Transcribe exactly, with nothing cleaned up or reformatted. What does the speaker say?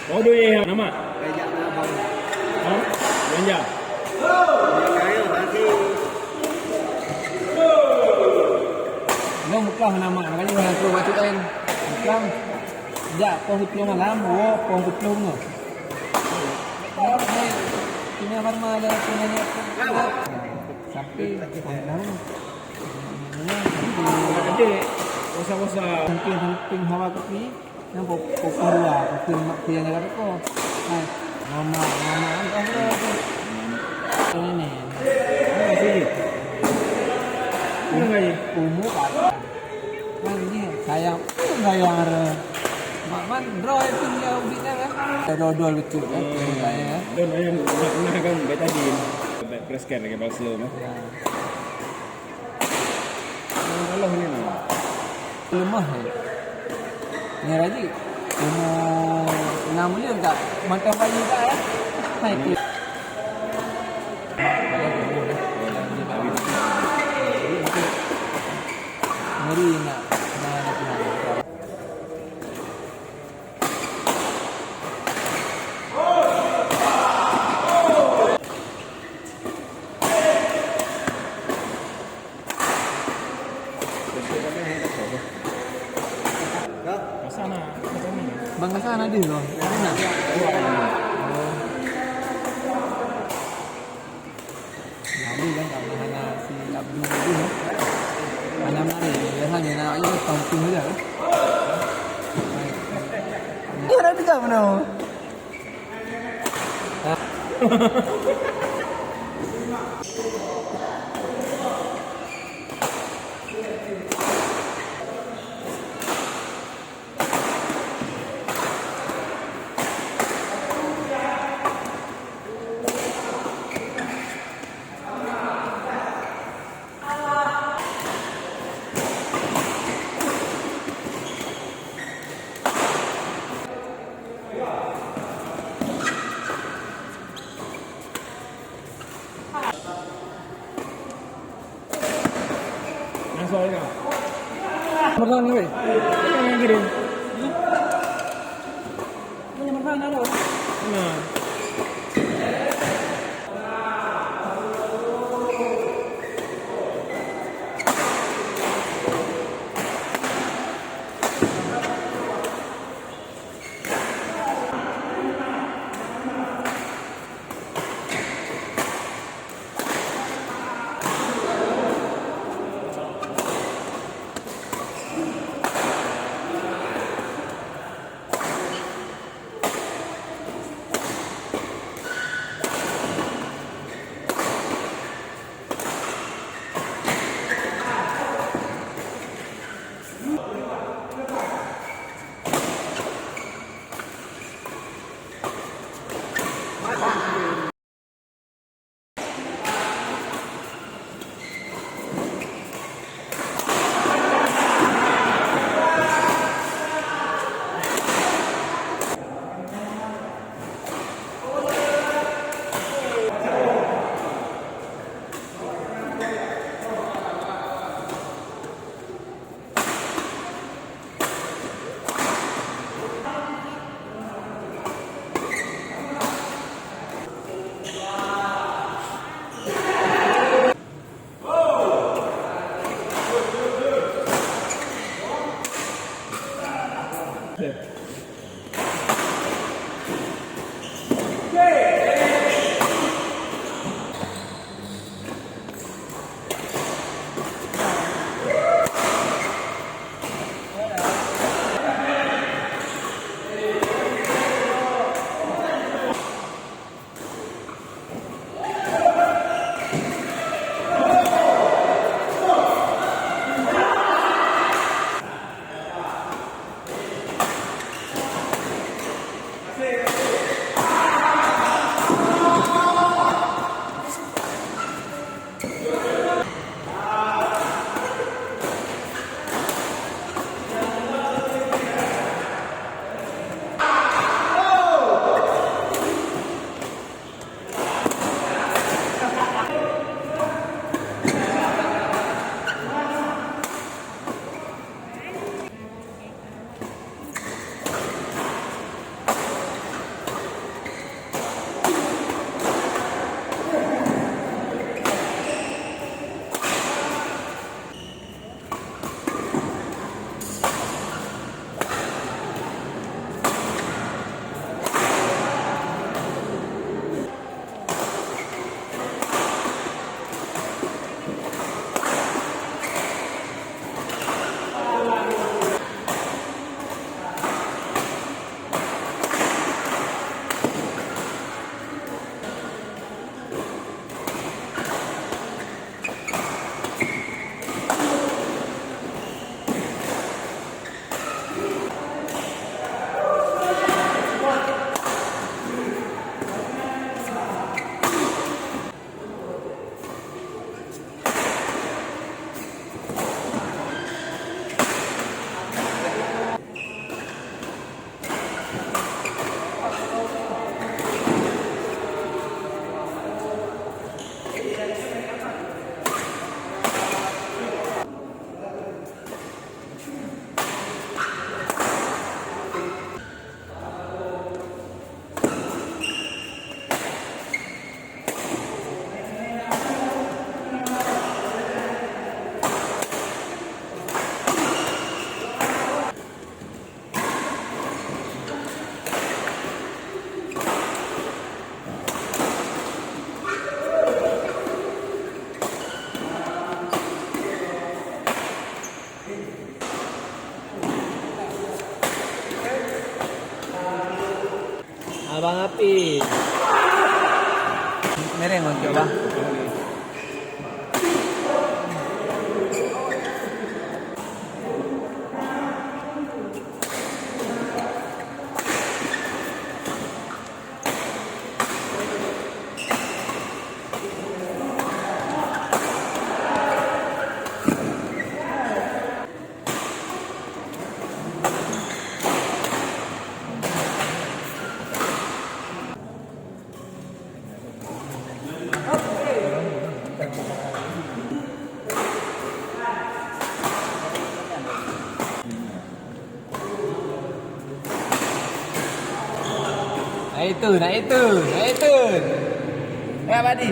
Oh, doi nama? Raja Nabang. Ha? Belanja. Belanja, ya, nanti. Long Mekah nama, makanya orang tu batu lain. Mekah. Jak, pukul sepuluh malam, oh, pukul sepuluh tu. Ini apa nama ada, punya. Sampai, sampai. Ada, wasa-wasa. Sampai, sampai hawa kopi. Nyan po-, pokok dua, pokok mak pian jaga toko. Hai, mama, mama, kan kau sudah tu. Ini. Mana sini? Mana lagi? Umu kata. Kan ini sayang, uh, sayang ada. Mak man, bro, itu dia ubitnya kan. Ada dodol betul kan. Hmm. Saya. Dan ayam nak, nak kan betadin. Press kan dengan palsu mah. Ya. Leumah ni. Ni raji. Umur enam bulan tak mantap bayi tak ya? Hai. Ngeri nak. Nah, nak. Bang Hasan ada tu. Ada nak? Oh. Jadi kan tak hana si Abdul tu. Hana menarik. Biasanya nak aja tampung aja kan. Dia dah tegak mana? Nah, soalnya. Betul ni, weh. Yang gini. Nah. Abang Apit. Mereng bang, cok bang. Naik turun, naik turun, naik turun. Ya, Badi.